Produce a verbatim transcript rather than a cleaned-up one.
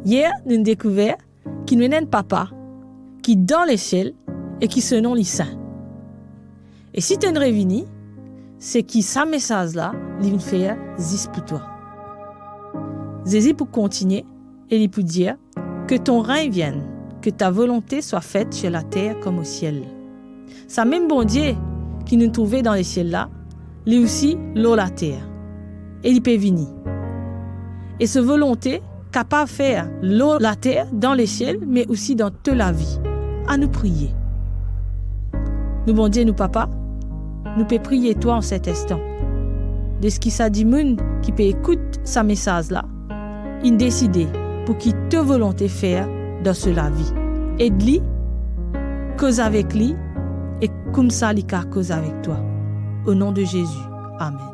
Yer, nou'nn dekouver ki nou ena enn Papa ki dan lesiel e ki so nom li Sin. E si to'nn revini, se ki sa mesaz la, li vinn fer zis pou twa. Zezi pou kontinie e li pou dir, "Que ton règne vienne, que ta volonté soit faite sur la terre comme au ciel." Sa mem Bondie ki nou trouve dan lesiel la, li osi lor later, e li pe vini. E so volonte kapav fer lor later, dan lesiel, me osi dan to lavi. Anou priye. Nou Bondie, nou Papa, nou pe priye twa an set instan. Deski sa dimoun ki pe ekout sa mesaz la, inn deside pou ki to volonte fer dan so lavi. Ed li, koz avek li, e koumsa li kav koz avek twa. O nom de Zezi. Amen.